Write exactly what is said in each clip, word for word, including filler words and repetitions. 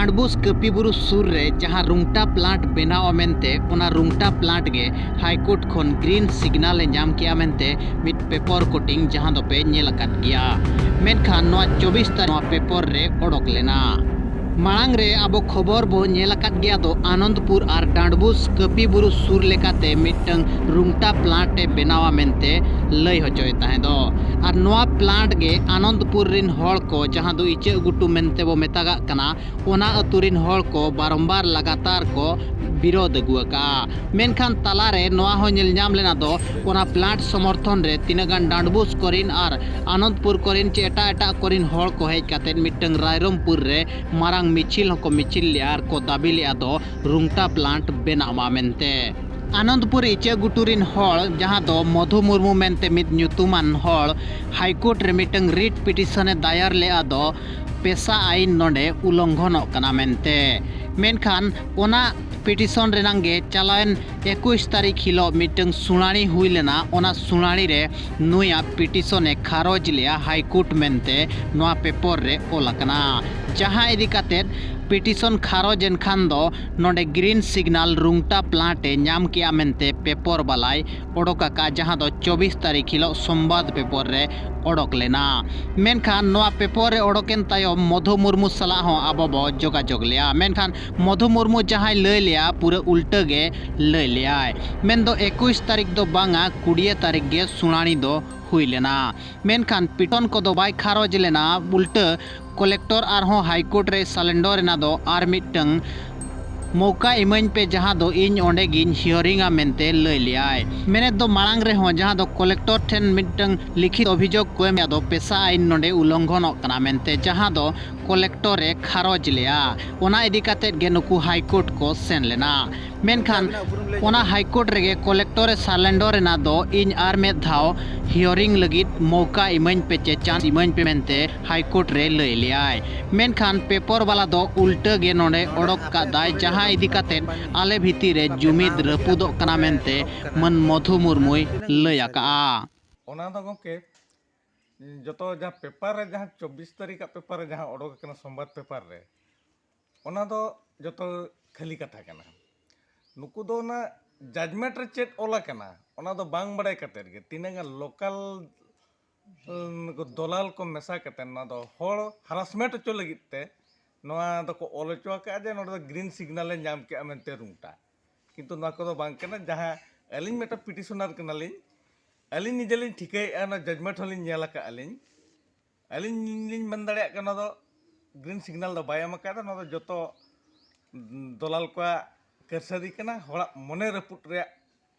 ᱰᱟᱸᱰᱵᱩᱥ ᱠᱟᱹᱯᱤ ᱵᱩᱨᱩ ᱥᱩᱨ ᱨᱮ ᱡᱟᱦᱟᱸ ᱨᱩᱝᱴᱟ ᱯᱞᱟᱱᱴ ᱵᱮᱱᱟᱣᱟ ᱢᱮᱱᱛᱮ, ᱚᱱᱟ ᱨᱩᱝᱴᱟ ᱯᱞᱟᱱᱴ ᱜᱮ ᱦᱟᱭ ᱠᱳᱨᱴ ᱠᱷᱚᱱ ᱜᱨᱤᱱ ᱥᱤᱜᱽᱱᱟᱞ ᱮ ᱧᱟᱢ ᱠᱮᱜᱼᱟ ᱢᱮᱱᱛᱮ ᱢᱤᱫ ᱯᱮᱯᱚᱨ ᱠᱚᱴᱤᱝ ᱡᱟᱦᱟᱸ ᱫᱚᱯᱮ ᱧᱮᱞ ᱟᱠᱟᱫ ᱜᱮᱭᱟ᱾ ᱢᱮᱱᱠᱷᱟᱱ ᱱᱚᱣᱟ ᱪᱚᱵᱵᱤᱥ ᱛᱟᱹᱨᱤᱠᱷ ᱱᱚᱣᱟ ᱯᱮᱯᱚᱨ ᱨᱮ ᱚᱰᱚᱠ ᱞᱮᱱᱟ᱾ ᱢᱟᱲᱟᱝ ᱨᱮ ᱟᱵᱚ ᱠᱷᱚᱵᱚᱨ ᱵᱚ ᱧᱮᱞ ᱟᱠᱟᱫ ᱜᱮᱭᱟ ᱫᱚ, ᱟᱱᱚᱱᱫᱯᱩᱨ ᱟᱨ ᱰᱟᱸᱰᱵᱩᱥ ᱠᱟᱹᱯᱤ ᱵᱩᱨᱩ ᱥᱩᱨ ᱞᱮᱠᱟᱛᱮ ᱢᱤᱫᱴᱟᱝ ᱨᱩᱝᱴᱟ ᱯᱞᱟᱱᱴ ᱮ ᱵᱮᱱᱟᱣᱟ ᱢᱮᱱᱛᱮ ᱞᱟᱹᱭ ᱦᱚᱪᱚᱭ ᱛᱟᱦᱮᱸ ᱫᱚ᱾ ᱟᱨ ᱱᱚᱣᱟ ᱯᱞᱟᱱᱴ ᱜᱮ ᱟᱱᱚᱱᱫᱯᱩᱨ ᱨᱤᱱ ᱦᱚᱲ ᱠᱚ, ᱡᱟᱦᱟᱸ ᱫᱚ ᱤᱪᱟᱹᱜ ᱜᱷᱩᱴᱩ ᱢᱮᱱᱛᱮ ᱵᱚ ᱢᱮᱛᱟᱜᱟᱜ ᱠᱟᱱᱟ, ᱚᱱᱟ ᱟᱹᱛᱩ ᱨᱤᱱ ᱦᱚᱲ ᱠᱚ ᱵᱟᱨᱚᱢᱵᱟᱨ ᱞᱟᱜᱟᱛᱟᱨ ᱠᱚ ᱵᱤᱨᱳᱫᱷ ᱟᱹᱜᱩ ᱟᱠᱟᱜᱼᱟ᱾ ᱢᱮᱱᱠᱷᱟᱱ ᱛᱟᱞᱟᱨᱮ ᱱᱚᱣᱟ ᱦᱚᱸ ᱧᱮᱞ ᱧᱟᱢ ᱞᱮᱱᱟ ᱫᱚ, ᱚᱱᱟ ᱯᱞᱟᱱᱴ ᱥᱚᱢᱚᱨᱛᱷᱚᱱ ᱨᱮ ᱛᱤᱱᱟᱹᱜ ᱜᱟᱱ ᱰᱟᱸᱰᱵᱩᱥ ᱠᱚᱨᱤᱱ ᱟᱨ ᱟᱱᱚᱱᱫᱯᱩᱨ ᱠᱚᱨᱤᱱ ᱪᱮ ᱮᱴᱟᱜ ᱮᱴᱟᱜ ᱠᱚᱨᱤᱱ ᱦᱚᱲ ᱠᱚ ᱦᱮᱡ ᱠᱟᱛᱮᱫ ᱢᱤᱫᱴᱟᱝ ᱨᱟᱭᱨᱚᱝᱯᱩᱨ ᱨᱮ ᱢᱟᱨᱟᱝ ᱢᱤᱪᱷᱤᱞ ᱦᱚᱸᱠᱚ ᱢᱤᱪᱷᱤᱞ ᱞᱮᱜᱼᱟ ᱟᱨ ᱠᱚ ᱫᱟᱹᱵᱤ ᱞᱮᱜᱼᱟ ᱫᱚ, ᱨᱩᱝᱴᱟ ᱯᱞᱟᱱᱴ ᱵᱮᱱᱟᱜ ᱢᱟ ᱢᱮᱱᱛᱮ᱾ ᱟᱱᱚᱱᱫᱯᱩᱨ ᱤᱪᱟᱹᱜ ᱜᱷᱩᱴᱩ ᱨᱤᱱ ᱦᱚᱲ, ᱡᱟᱦᱟᱸ ᱫᱚ ᱢᱚᱫᱷᱩ ᱢᱩᱨᱢᱩ ᱢᱮᱱᱛᱮ ᱢᱤᱫ ᱧᱩᱛᱩᱢᱟᱱ ᱦᱚᱲ, ᱦᱟᱭ ᱠᱳᱨᱴ ᱨᱮ ᱢᱤᱫᱴᱟᱝ ᱨᱤᱴ ᱯᱤᱴᱤᱥᱚᱱ ᱮ ᱫᱟᱭᱟᱨ ᱞᱮᱜᱼᱟ ᱫᱚ, ᱯᱮᱥᱟ ᱟᱹᱭᱤᱱ ᱱᱚᱰᱮ ᱩᱞᱚᱝᱜᱷᱚᱱᱚᱜ ᱠᱟᱱᱟ ᱢᱮᱱᱛᱮ᱾ ᱢᱮᱱᱠᱷᱟᱱ ᱚᱱᱟ ᱯᱤᱴᱤᱥᱚᱱ ᱨᱮᱱᱟᱝ ᱜᱮ ᱪᱟᱞᱟᱣᱮᱱ ᱮᱠᱩᱥ ᱛᱟᱹᱨᱤᱠᱷ ᱦᱤᱞᱳᱜ ᱢᱤᱫᱴᱟᱝ ᱥᱩᱱᱟᱹᱱᱤ ᱦᱩᱭ ᱞᱮᱱᱟ᱾ ᱚᱱᱟ ᱥᱩᱱᱟᱹᱱᱤ ᱨᱮ ᱱᱩᱭᱟᱜ ᱯᱤᱴᱤᱥᱚᱱ ᱮ ᱠᱷᱟᱨᱚᱡᱽ ᱞᱮᱜᱼᱟ ᱦᱟᱭ ᱠᱳᱨᱴ ᱢᱮᱱᱛᱮ ᱱᱚᱣᱟ ᱯᱮᱯᱚᱨ ᱨᱮ ᱚᱞ ᱟᱠᱟᱱᱟ᱾ ᱡᱟᱦᱟᱸ ᱤᱫᱤ ᱠᱟᱛᱮᱫ ᱯᱤᱴᱤᱥᱚᱱ ᱠᱷᱟᱨᱚᱡᱽ ᱮᱱ ᱠᱷᱟᱱ ᱫᱚ ᱱᱚᱰᱮ ᱜᱨᱤᱱ ᱥᱤᱜᱽᱱᱟᱞ ᱨᱩᱝᱴᱟ ᱯᱞᱟᱱᱴ ᱮ ᱧᱟᱢ ᱠᱮᱜᱼᱟ ᱢᱮᱱᱛᱮ ᱯᱮᱯᱚᱨ ᱵᱟᱞᱟᱭ ᱚᱰᱚᱠ ᱟᱠᱟᱫ, ᱡᱟᱦᱟᱸ ᱫᱚ ᱪᱚᱵᱵᱤᱥ ᱛᱟᱹᱨᱤᱠᱷ ᱦᱤᱞᱳᱜ ᱥᱳᱢᱵᱟᱫ ᱯᱮᱯᱚᱨ ᱨᱮ ᱚᱰᱚᱠ ᱞᱮᱱᱟ᱾ ᱢᱮᱱᱠᱷᱟᱱ ᱱᱚᱣᱟ ᱯᱮᱯᱚᱨ ᱨᱮ ᱚᱰᱚᱠᱮᱱ ᱛᱟᱭᱚᱢ ᱢᱚᱫᱷᱩ ᱢᱩᱨᱢᱩ ᱥᱟᱞᱟᱜ ᱦᱚᱸ ᱟᱵᱚ ᱵᱚ ᱡᱳᱜᱟᱡᱳᱜᱽ ᱞᱮᱜᱼᱟ᱾ ᱢᱮᱱᱠᱷᱟᱱ ᱢᱚᱫᱷᱩ ᱢᱩᱨᱢᱩ ᱡᱟᱦᱟᱸᱭ ᱞᱟᱹᱭ ᱞᱮᱜᱼᱟ, ᱯᱩᱨᱟᱹ ᱩᱞᱴᱟᱹ ᱜᱮ ᱞᱟᱹᱭ ᱞᱮᱜᱼᱟᱭ᱾ ᱢᱮᱱᱫᱚ ᱮᱠᱩᱥ ᱛᱟᱹᱨᱤᱠᱷ ᱫᱚ ᱵᱟᱝᱟ, ᱠᱩᱲᱤᱭᱟᱹ ᱛᱟᱹᱨᱤᱠᱷ ᱜᱮ ᱥᱩᱱᱟᱹᱱᱤ ᱫᱚ ᱦᱩᱭ ᱞᱮᱱᱟ᱾ ᱢᱮᱱᱠᱷᱟᱱ ᱯᱤᱴᱚᱱ ᱠᱚᱫᱚ ᱵᱟᱭ ᱠᱷᱟᱨᱚᱡᱽ ᱞᱮᱱᱟ, ᱩᱞᱴᱟᱹ ᱠᱚᱞᱮᱠᱴᱚᱨ ᱟᱨᱦᱚᱸ ᱦᱟᱭ ᱠᱳᱨᱴ ᱨᱮ ᱥᱟᱞᱮᱱᱰᱚᱨ ᱮᱱᱟ ᱫᱚ ᱟᱨ ᱢᱤᱫᱴᱟᱝ ᱢᱚᱣᱠᱟ ᱤᱢᱟᱹᱧ ᱯᱮ, ᱡᱟᱦᱟᱸ ᱫᱚ ᱤᱧ ᱚᱸᱰᱮ ᱜᱤᱧ ᱦᱤᱭᱚᱨᱤᱝᱟ ᱢᱮᱱᱛᱮ ᱞᱟᱹᱭ ᱞᱮᱜᱼᱟᱭ᱾ ᱢᱮᱱᱮᱫ ᱫᱚ ᱢᱟᱲᱟᱝ ᱨᱮᱦᱚᱸ ᱡᱟᱦᱟᱸ ᱫᱚ ᱠᱚᱞᱮᱠᱴᱚᱨ ᱴᱷᱮᱱ ᱢᱤᱫᱴᱟᱝ ᱞᱤᱠᱷᱤᱛ ᱚᱵᱷᱤᱡᱳᱜᱽ ᱠᱚ ᱮᱢ ᱮᱫ ᱫᱚ ᱯᱮᱥᱟ ᱟᱹᱭᱤᱱ ᱱᱚᱰᱮ ᱩᱞᱚᱝᱜᱷᱚᱱᱚᱜ ᱠᱟᱱᱟ ᱢᱮᱱᱛᱮ, ᱡᱟᱦᱟᱸ ᱫᱚ ᱠᱚᱞᱮᱠᱴᱚᱨ ᱮ ᱠᱷᱟᱨᱚᱡᱽ ᱞᱮᱜᱼᱟ᱾ ᱚᱱᱟ ᱤᱫᱤ ᱠᱟᱛᱮᱫ ᱜᱮ ᱱᱩᱠᱩ ᱦᱟᱭ ᱠᱳᱨᱴ ᱠᱚ ᱥᱮᱱ ᱞᱮᱱᱟ᱾ ᱢᱮᱱᱠᱷᱟᱱ ᱚᱱᱟ ᱦᱟᱭ ᱠᱳᱨᱴ ᱨᱮᱜᱮ ᱠᱚᱞᱮᱠᱴᱚᱨ ᱮ ᱥᱟᱨᱞᱮᱱᱰᱚᱨ ᱮᱱᱟ ᱫᱚ ᱤᱧ ᱟᱨ ᱢᱤᱫ ᱫᱷᱟᱣ ᱦᱤᱭᱚᱨᱤᱝ ᱞᱟᱹᱜᱤᱫ ᱢᱚᱣᱠᱟ ᱤᱢᱟᱹᱧ ᱯᱮ ᱪᱮ ᱪᱟᱱᱥ ᱤᱢᱟᱹᱧ ᱯᱮ ᱢᱮᱱᱛᱮ ᱦᱟᱭ ᱠᱳᱨᱴ ᱨᱮ ᱞᱟᱹᱭ ᱞᱮᱜᱼᱟᱭ᱾ ᱢᱮᱱᱠᱷᱟᱱ ᱯᱮᱯᱚᱨ ᱵᱟᱞᱟ ᱫᱚ ᱩᱞᱴᱟᱹ ᱜᱮ ᱱᱚᱰᱮ ᱚᱰᱚᱠ ᱠᱟᱫᱟᱭ, ᱡᱟᱦᱟᱸ ᱤᱫᱤ ᱠᱟᱛᱮᱫ ᱟᱞᱮ ᱵᱷᱤᱛᱤᱨ ᱨᱮ ᱡᱩᱢᱤᱫ ᱨᱟᱹᱯᱩᱫᱚᱜ ᱠᱟᱱᱟ ᱢᱮᱱᱛᱮ ᱢᱟᱹᱱ ᱢᱚᱫᱷᱩ ᱢᱩᱨᱢᱩᱭ ᱞᱟᱹᱭ ᱟᱠᱟᱜᱼᱟ᱾ ᱚᱱᱟ ᱫᱚ ᱜᱚᱢᱠᱮ, ᱡᱚᱛᱚ ᱡᱟᱦᱟᱸ ᱯᱮᱯᱟᱨ ᱨᱮ, ᱡᱟᱦᱟᱸ ᱪᱚᱵᱵᱤᱥ ᱛᱟᱹᱨᱤᱠᱷᱟᱜ ᱯᱮᱯᱟᱨ ᱨᱮ ᱡᱟᱦᱟᱸ ᱚᱰᱚᱠ ᱟᱠᱟᱱᱟ ᱥᱳᱢᱵᱟᱫ ᱯᱮᱯᱟᱨ ᱨᱮ, ᱚᱱᱟ ᱫᱚ ᱡᱚᱛᱚ ᱠᱷᱟᱹᱞᱤ ᱠᱟᱛᱷᱟ ᱠᱟᱱᱟ᱾ ᱱᱩᱠᱩ ᱫᱚ ᱚᱱᱟ ᱡᱟᱡᱽᱢᱮᱱᱴ ᱨᱮ ᱪᱮᱫ ᱚᱞ ᱟᱠᱟᱱᱟ, ᱚᱱᱟ ᱫᱚ ᱵᱟᱝ ᱵᱟᱲᱟᱭ ᱠᱟᱛᱮᱫ ᱜᱮ ᱛᱤᱱᱟᱹᱜ ᱜᱟᱱ ᱞᱳᱠᱟᱞ ᱱᱩᱠᱩ ᱫᱚᱞᱟᱞ ᱠᱚ ᱢᱮᱥᱟ ᱠᱟᱛᱮ ᱱᱚᱣᱟ ᱫᱚ ᱦᱚᱲ ᱦᱟᱨᱟᱥᱢᱮᱱᱴ ᱦᱚᱪᱚ ᱞᱟᱹᱜᱤᱫ ᱛᱮ ᱱᱚᱣᱟ ᱫᱚᱠᱚ ᱚᱞ ᱦᱚᱪᱚ ᱟᱠᱟᱫᱼᱟ ᱡᱮ ᱱᱚᱰᱮ ᱫᱚ ᱜᱨᱤᱱ ᱥᱤᱜᱽᱱᱟᱞᱮ ᱧᱟᱢ ᱠᱮᱜᱼᱟ ᱢᱮᱱᱛᱮ ᱨᱩᱝᱴᱟ᱾ ᱠᱤᱱᱛᱩ ᱱᱚᱣᱟ ᱠᱚᱫᱚ ᱵᱟᱝ ᱠᱟᱱᱟ᱾ ᱡᱟᱦᱟᱸ ᱟᱹᱞᱤᱧ ᱢᱤᱫᱴᱟᱝ ᱯᱤᱴᱤᱥᱚᱱᱟᱨ ᱠᱟᱱᱟᱞᱤᱧ, ᱟᱹᱞᱤᱧ ᱱᱤᱡᱮ ᱞᱤᱧ ᱴᱷᱤᱠᱟᱹᱭᱮᱫᱼᱟ, ᱚᱱᱟ ᱡᱟᱡᱽᱢᱮᱱᱴ ᱦᱚᱸᱞᱤᱧ ᱧᱮᱞ ᱟᱠᱟᱫᱼᱟ ᱞᱤᱧ᱾ ᱟᱹᱞᱤᱧ ᱞᱤᱧ ᱢᱮᱱ ᱫᱟᱲᱮᱭᱟᱜ ᱠᱟᱱᱟ, ᱱᱚᱣᱟ ᱫᱚ ᱜᱨᱤᱱ ᱥᱤᱜᱽᱱᱟᱞ ᱫᱚ ᱵᱟᱭ ᱮᱢ ᱟᱠᱟᱫᱟ᱾ ᱱᱚᱣᱟ ᱫᱚ ᱡᱚᱛᱚ ᱫᱚᱞᱟᱞ ᱠᱚᱣᱟᱜ ᱠᱟᱹᱨᱥᱟᱹᱫᱤ ᱠᱟᱱᱟ, ᱦᱚᱲᱟᱜ ᱢᱚᱱᱮ ᱨᱟᱹᱯᱩᱫ ᱨᱮᱭᱟᱜ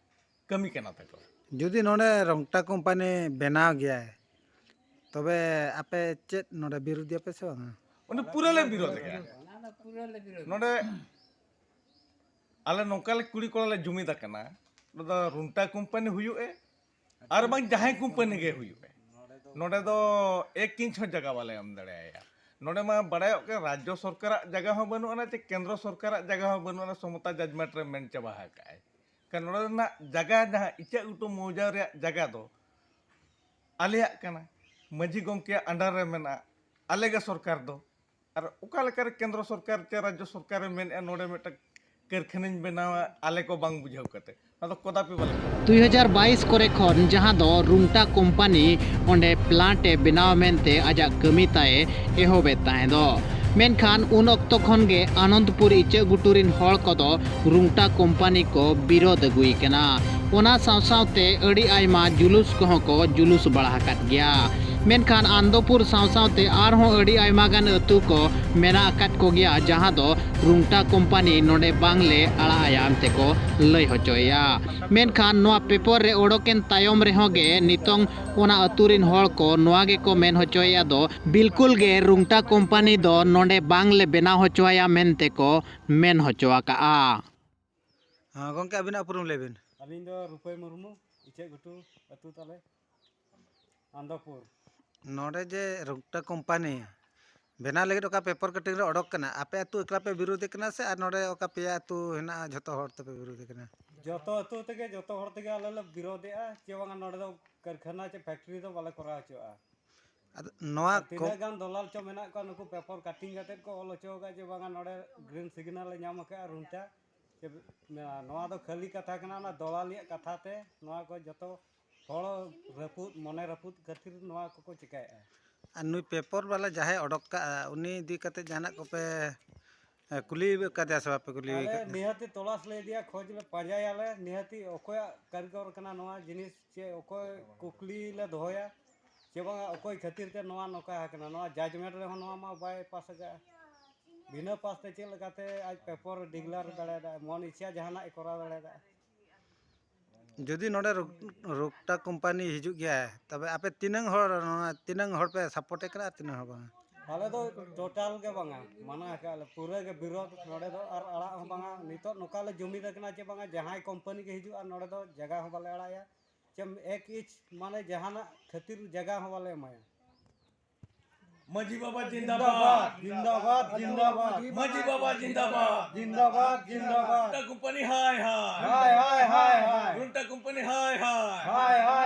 ᱠᱟᱹᱢᱤ ᱠᱟᱱᱟ ᱛᱟᱠᱚ᱾ ᱡᱩᱫᱤ ᱱᱚᱰᱮ ᱨᱚᱝᱴᱟ ᱠᱳᱢᱯᱟᱱᱤ ᱵᱮᱱᱟᱣ ᱜᱮᱭᱟᱭ, ᱛᱚᱵᱮ ᱟᱯᱮ ᱪᱮᱫ ᱱᱚᱰᱮ ᱵᱤᱨᱩᱫᱷ ᱜᱮᱭᱟᱯᱮ ᱥᱮ ᱵᱟᱝᱟ? ᱩᱱᱤ ᱯᱩᱨᱟᱹ ᱞᱮ ᱵᱤᱨᱳᱫᱷ ᱜᱮᱭᱟ᱾ ᱱᱚᱰᱮ ᱟᱞᱮ ᱱᱚᱝᱠᱟ ᱞᱮ ᱠᱩᱲᱤ ᱠᱚᱲᱟ ᱞᱮ ᱡᱩᱢᱤᱫ ᱟᱠᱟᱱᱟ, ᱱᱚᱰᱮ ᱫᱚ ᱨᱩᱝᱴᱟ ᱠᱳᱢᱯᱟᱱᱤ ᱦᱩᱭᱩᱜ ᱮ ᱟᱨ ᱵᱟᱝ ᱡᱟᱦᱟᱸᱭ ᱠᱳᱢᱯᱟᱱᱤ ᱜᱮ ᱦᱩᱭᱩᱜ ᱮ, ᱱᱚᱰᱮ ᱫᱚ ᱮᱠ ᱤᱧᱪ ᱦᱚᱸ ᱡᱟᱭᱜᱟ ᱵᱟᱞᱮ ᱮᱢ ᱫᱟᱲᱮᱭᱟᱭᱟ᱾ ᱱᱚᱰᱮ ᱢᱟ ᱵᱟᱲᱟᱭᱚᱜ ᱜᱮ, ᱨᱟᱡᱽᱡᱚ ᱥᱚᱨᱠᱟᱨᱟᱜ ᱡᱟᱭᱜᱟ ᱦᱚᱸ ᱵᱟᱹᱱᱩᱜ ᱟᱱᱟ, ᱪᱮ ᱠᱮᱱᱫᱨᱚ ᱥᱚᱨᱠᱟᱨᱟᱜ ᱡᱟᱭᱜᱟ ᱦᱚᱸ ᱵᱟᱹᱱᱩᱜ ᱟᱱᱟ, ᱥᱚᱢᱚᱛᱟ ᱡᱟᱡᱽᱢᱮᱱᱴ ᱨᱮ ᱢᱮᱱ ᱪᱟᱵᱟ ᱟᱠᱟᱫ ᱟᱭ᱾ ᱠᱷᱟᱱ ᱱᱚᱰᱮ ᱨᱮᱱᱟᱜ ᱡᱟᱭᱜᱟ, ᱡᱟᱦᱟᱸ ᱤᱪᱟᱹᱜ ᱜᱷᱩᱴᱩ ᱢᱚᱣᱡᱟ ᱨᱮᱭᱟᱜ ᱡᱟᱭᱜᱟ ᱫᱚ ᱟᱞᱮᱭᱟᱜ ᱠᱟᱱᱟ, ᱢᱟᱹᱡᱷᱤ ᱜᱚᱢᱠᱮᱭᱟᱜ ᱟᱱᱰᱟᱨ ᱨᱮ ᱢᱮᱱᱟᱜᱼᱟ, ᱟᱞᱮ ᱜᱮ ᱥᱚᱨᱠᱟᱨ ᱫᱚ᱾ ᱟᱨ ᱚᱠᱟ ᱞᱮᱠᱟᱨᱮ ᱠᱮᱱᱫᱨᱚ ᱥᱚᱨᱠᱟᱨ ᱪᱮ ᱨᱟᱡᱽᱡᱚ ᱥᱚᱨᱠᱟᱨᱮ ᱢᱮᱱᱮᱫᱼᱟ ᱱᱚᱰᱮ ᱢᱤᱫᱴᱟᱝ ᱠᱟᱹᱨᱠᱷᱟᱱᱟᱧ ᱵᱮᱱᱟᱣᱟ, ᱟᱞᱮ ᱠᱚ ᱵᱟᱝ ᱵᱩᱡᱷᱟᱹᱣ ᱠᱟᱛᱮ? ᱱᱚᱣᱟ ᱫᱚ ᱠᱚᱫᱟᱯᱤ ᱵᱟᱞᱮ ᱠᱚᱨᱟᱣᱟ᱾ ᱫᱩᱭ ᱦᱟᱡᱟᱨ ᱵᱟᱭᱤᱥ ᱠᱚᱨᱮ ᱠᱷᱚᱱ, ᱡᱟᱦᱟᱸ ᱫᱚ ᱨᱩᱝᱴᱟ ᱠᱳᱢᱯᱟᱱᱤ ᱚᱸᱰᱮ ᱯᱞᱟᱱᱴ ᱮ ᱵᱮᱱᱟᱣᱟ ᱢᱮᱱᱛᱮ ᱟᱡᱟᱜ ᱠᱟᱹᱢᱤ ᱛᱟᱭ ᱮᱦᱚᱵᱮᱫ ᱛᱟᱦᱮᱸ ᱫᱚ᱾ ᱢᱮᱱᱠᱷᱟᱱ ᱩᱱ ᱚᱠᱛᱚ ᱠᱷᱚᱱ ᱜᱮ ᱟᱱᱚᱱᱫᱯᱩᱨ ᱤᱪᱟᱹᱜ ᱜᱷᱩᱴᱩ ᱨᱤᱱ ᱦᱚᱲ ᱠᱚᱫᱚ ᱨᱩᱝᱴᱟ ᱠᱳᱢᱯᱟᱱᱤ ᱠᱚ ᱵᱤᱨᱳᱫ ᱟᱹᱜᱩᱭ ᱠᱟᱱᱟ᱾ ᱚᱱᱟ ᱥᱟᱶ ᱥᱟᱶᱛᱮ ᱟᱹᱰᱤ ᱟᱭᱢᱟ ᱡᱩᱞᱩᱥ ᱠᱚᱦᱚᱸ ᱠᱚ ᱡᱩᱞᱩᱥ ᱵᱟᱲᱟ ᱟᱠᱟᱫ ᱜᱮᱭᱟ᱾ ᱢᱮᱱᱠᱷᱟᱱ ᱟᱱᱫᱚᱯᱩᱨ ᱥᱟᱶ ᱥᱟᱶᱛᱮ ᱟᱨᱦᱚᱸ ᱟᱹᱰᱤ ᱟᱭᱢᱟ ᱜᱟᱱ ᱟᱹᱛᱩ ᱠᱚ ᱢᱮᱱᱟᱜ ᱟᱠᱟᱫ ᱠᱚᱜᱮᱭᱟ, ᱡᱟᱦᱟᱸ ᱫᱚ ᱨᱩᱝᱴᱟ ᱠᱳᱢᱯᱟᱱᱤ ᱱᱚᱰᱮ ᱵᱟᱝᱞᱮ ᱟᱲᱟᱜ ᱟᱭᱟ ᱢᱮᱱᱛᱮ ᱠᱚ ᱞᱟᱹᱭ ᱦᱚᱪᱚᱭᱮᱭᱟ᱾ ᱢᱮᱱᱠᱷᱟᱱ ᱱᱚᱣᱟ ᱯᱮᱯᱚᱨ ᱨᱮ ᱚᱰᱚᱠᱮᱱ ᱛᱟᱭᱚᱢ ᱨᱮᱦᱚᱸ ᱜᱮ ᱱᱤᱛᱚᱝ ᱚᱱᱟ ᱟᱹᱛᱩ ᱨᱤᱱ ᱦᱚᱲ ᱠᱚ ᱱᱚᱣᱟ ᱜᱮᱠᱚ ᱢᱮᱱ ᱦᱚᱪᱚᱭᱮᱫᱼᱟ ᱫᱚ, ᱵᱤᱞᱠᱩᱞ ᱜᱮ ᱨᱩᱝᱴᱟ ᱠᱳᱢᱯᱟᱱᱤ ᱫᱚ ᱱᱚᱰᱮ ᱵᱟᱝᱞᱮ ᱵᱮᱱᱟᱣ ᱦᱚᱪᱚᱣᱟᱭᱟ ᱢᱮᱱᱛᱮ ᱠᱚ ᱢᱮᱱ ᱦᱚᱪᱚ ᱟᱠᱟᱫᱼᱟ᱾ ᱦᱮᱸ, ᱜᱚᱢᱠᱮ, ᱟᱹᱵᱤᱱᱟᱜ ᱩᱯᱨᱩᱢ ᱞᱟᱹᱭ ᱵᱤᱱ᱾ ᱟᱹᱞᱤᱧ ᱫᱚ ᱨᱩᱯᱟᱹᱭ ᱢᱩᱨᱢᱩ, ᱤᱪᱟᱹᱜ ᱜᱷᱩᱴᱩ ᱟᱹᱛᱩ ᱛᱟᱞᱮ, ᱟᱱᱫᱚᱯᱩᱨ᱾ ᱱᱚᱰᱮ ᱡᱮ ᱨᱩᱝᱴᱟ ᱠᱳᱢᱯᱟᱱᱤ ᱵᱮᱱᱟᱣ ᱞᱟᱹᱜᱤᱫ ᱚᱠᱟ ᱯᱮᱯᱟᱨ ᱠᱟᱴᱤᱝ ᱨᱮ ᱚᱰᱚᱠ ᱠᱟᱱᱟ, ᱟᱯᱮ ᱟᱹᱛᱩ ᱮᱠᱞᱟ ᱯᱮ ᱵᱤᱨᱳᱫᱷ ᱠᱟᱱᱟ ᱥᱮ ᱟᱨ ᱱᱚᱰᱮ ᱚᱠᱟ ᱯᱮᱭᱟ ᱟᱹᱛᱩ ᱦᱮᱱᱟᱜᱼᱟ, ᱡᱷᱚᱛᱚ ᱦᱚᱲ ᱛᱮᱯᱮ ᱵᱤᱨᱳᱫᱷ ᱠᱟᱱᱟ? ᱡᱚᱛᱚ ᱟᱹᱛᱩ ᱛᱮᱜᱮ, ᱡᱚᱛᱚ ᱦᱚᱲ ᱛᱮᱜᱮ ᱟᱞᱮ ᱞᱮ ᱵᱤᱨᱳᱫᱷᱮᱜᱼᱟ, ᱪᱮ ᱵᱟᱝᱟ ᱱᱚᱰᱮ ᱫᱚ ᱠᱟᱹᱨᱠᱷᱟᱱᱟ ᱪᱮ ᱯᱷᱮᱠᱴᱨᱤ ᱫᱚ ᱵᱟᱞᱮ ᱠᱚᱨᱟᱣ ᱦᱚᱪᱚᱣᱟᱜᱼᱟ᱾ ᱟᱫᱚ ᱱᱚᱣᱟ ᱟᱨ ᱠᱚ ᱛᱤᱱᱟᱹᱜ ᱜᱟᱱ ᱫᱚᱞᱟᱞ ᱪᱚ ᱢᱮᱱᱟᱜ ᱠᱚᱣᱟ, ᱱᱩᱠᱩ ᱯᱮᱯᱚᱨ ᱠᱟᱴᱤᱝ ᱠᱟᱛᱮᱫ ᱠᱚ ᱚᱞ ᱦᱚᱪᱚ ᱟᱠᱟᱫ ᱡᱮ ᱵᱟᱝᱟ ᱱᱚᱰᱮ ᱜᱨᱤᱱ ᱥᱤᱜᱽᱱᱟᱞ ᱞᱮ ᱧᱟᱢ ᱟᱠᱟᱫᱼᱟ ᱨᱩᱱᱴᱟ᱾ ᱪᱮ ᱱᱚᱣᱟ ᱫᱚ ᱠᱷᱟᱹᱞᱤ ᱠᱟᱛᱷᱟ ᱠᱟᱱᱟ, ᱚᱱᱟ ᱫᱚᱞᱟᱞᱤᱭᱟᱜ ᱠᱟᱛᱷᱟ ᱛᱮ ᱱᱚᱣᱟ ᱠᱚ ᱡᱚᱛᱚ ᱦᱚᱲ ᱨᱟᱹᱯᱩᱫ, ᱢᱚᱱᱮ ᱨᱟᱹᱯᱩᱫ ᱠᱷᱟᱹᱛᱤᱨ ᱱᱚᱣᱟ ᱠᱚᱠᱚ ᱪᱤᱠᱟᱹᱭᱮᱫᱼᱟ᱾ ᱟᱨ ᱱᱩᱭ ᱯᱮᱯᱚᱨ ᱵᱟᱞᱟ ᱡᱟᱦᱟᱸᱭ ᱚᱰᱚᱠ ᱠᱟᱜᱼᱟ, ᱩᱱᱤ ᱤᱫᱤ ᱠᱟᱛᱮ ᱡᱟᱦᱟᱱᱟᱜ ᱠᱚᱯᱮ ᱮ, ᱠᱩᱞᱤ ᱟᱠᱟᱫᱮᱭᱟ ᱥᱮ ᱵᱟᱯᱮ ᱠᱩᱞᱤ ᱟᱞᱮ ᱟᱠᱟᱫᱮᱭᱟ? ᱱᱤᱦᱟᱹᱛᱤ ᱛᱚᱞᱟᱥ ᱞᱮ ᱤᱫᱤᱭᱟ, ᱠᱷᱚᱡᱽ ᱞᱮ ᱯᱟᱸᱡᱟᱭᱟᱞᱮ, ᱱᱤᱦᱟᱹᱛᱤ ᱚᱠᱚᱭᱟᱜ ᱠᱟᱹᱨᱤᱜᱚᱨ ᱠᱟᱱᱟ ᱱᱚᱣᱟ ᱡᱤᱱᱤᱥ, ᱪᱮ ᱚᱠᱚᱭ ᱠᱩᱠᱞᱤ ᱞᱮ ᱫᱚᱦᱚᱭᱟ, ᱪᱮ ᱵᱟᱝᱟ ᱚᱠᱚᱭ ᱠᱷᱟᱹᱛᱤᱨ ᱛᱮ ᱱᱚᱣᱟ ᱱᱚᱝᱠᱟ ᱟᱠᱟᱱᱟ᱾ ᱱᱚᱣᱟ ᱡᱟᱡᱽᱢᱮᱱᱴ ᱨᱮᱦᱚᱸ ᱱᱚᱣᱟ ᱢᱟ ᱵᱟᱭ ᱯᱟᱥ ᱟᱠᱟᱫᱼᱟ᱾ ᱵᱤᱱᱟᱹ ᱯᱟᱥ ᱛᱮ ᱪᱮᱫ ᱞᱮᱠᱟᱛᱮ ᱟᱡ ᱯᱮᱯᱚᱨ ᱰᱤᱜᱽᱞᱟᱨ ᱫᱟᱲᱮᱭᱟᱫᱟ, ᱢᱚᱱ ᱤᱪᱪᱷᱟ ᱡᱟᱦᱟᱱᱟᱜ ᱮ ᱠᱚᱨᱟᱣ ᱫᱟᱲᱮᱭᱟᱫᱟ᱾ ᱡᱩᱫᱤ ᱱᱚᱰᱮ ᱨᱩᱠ- ᱨᱩᱠᱴᱟ ᱠᱳᱢᱯᱟᱱᱤ ᱦᱤᱡᱩᱜ ᱜᱮᱭᱟ, ᱛᱚᱵᱮ ᱟᱯᱮ ᱛᱤᱱᱟᱹᱝ ᱦᱚᱲ, ᱱᱚᱣᱟ ᱛᱤᱱᱟᱹᱝ ᱦᱚᱲ ᱯᱮ ᱥᱟᱯᱳᱨᱴ ᱮ ᱠᱟᱱᱟ ᱟᱨ ᱛᱤᱱᱟᱹᱝ ᱦᱚᱲ ᱵᱟᱝᱟ? ᱟᱞᱮ ᱫᱚ ᱴᱳᱴᱟᱞ ᱜᱮ ᱵᱟᱝᱟ, ᱢᱟᱱᱟ ᱟᱠᱟᱫ ᱞᱮ, ᱯᱩᱨᱟᱹ ᱜᱮ ᱵᱤᱨᱳᱫᱷ ᱱᱚᱰᱮ ᱫᱚ, ᱟᱨ ᱟᱲᱟᱜ ᱦᱚᱸ ᱵᱟᱝᱟ᱾ ᱱᱤᱛᱚᱜ ᱱᱚᱝᱠᱟ ᱞᱮ ᱡᱩᱢᱤᱫ ᱟᱠᱟᱱᱟ ᱪᱮ ᱵᱟᱝᱟ, ᱡᱟᱦᱟᱸᱭ ᱠᱳᱢᱯᱟᱱᱤ ᱜᱮ ᱦᱤᱡᱩᱜᱼᱟ ᱱᱚᱰᱮ ᱫᱚ ᱡᱟᱭᱜᱟ ᱦᱚᱸ ᱵᱟᱞᱮ ᱟᱲᱟᱜᱼᱟ, ᱪᱮ ᱮᱠ ᱤᱪ ᱢᱟᱱᱮ ᱡᱟᱦᱟᱱᱟᱜ ᱠᱷᱟᱹᱛᱤᱨ ᱡᱟᱭᱜᱟ ᱦᱚᱸ ᱵᱟᱞᱮ ᱮᱢᱟᱭᱟ᱾ ᱢᱟᱹᱡᱷᱤ ᱵᱟᱵᱟ ᱡᱤᱱᱫᱟᱵᱟᱫ᱾ ᱡᱤᱱᱫᱟᱵᱟᱫ, ᱡᱤᱱᱫᱟᱵᱟᱫ, ᱢᱟᱹᱡᱷᱤ ᱵᱟᱵᱟ ᱡᱤᱱᱫᱟᱵᱟᱫ᱾ ᱡᱤᱱᱫᱟᱵᱟᱫ, ᱡᱤᱱᱫᱟᱵᱟᱫ᱾ ᱨᱩᱱᱴᱟ ᱠᱳᱢᱯᱟᱱᱤ ᱦᱟᱭ ᱦᱟᱭ᱾ ᱦᱟᱭ, ᱦᱟᱭ, ᱦᱟᱭ, ᱦᱟᱭ᱾ ᱨᱩᱱᱴᱟ ᱠᱳᱢᱯᱟᱱᱤ ᱦᱟᱭ ᱦᱟᱭ᱾ ᱦᱟᱭ, ᱦᱟᱭ᱾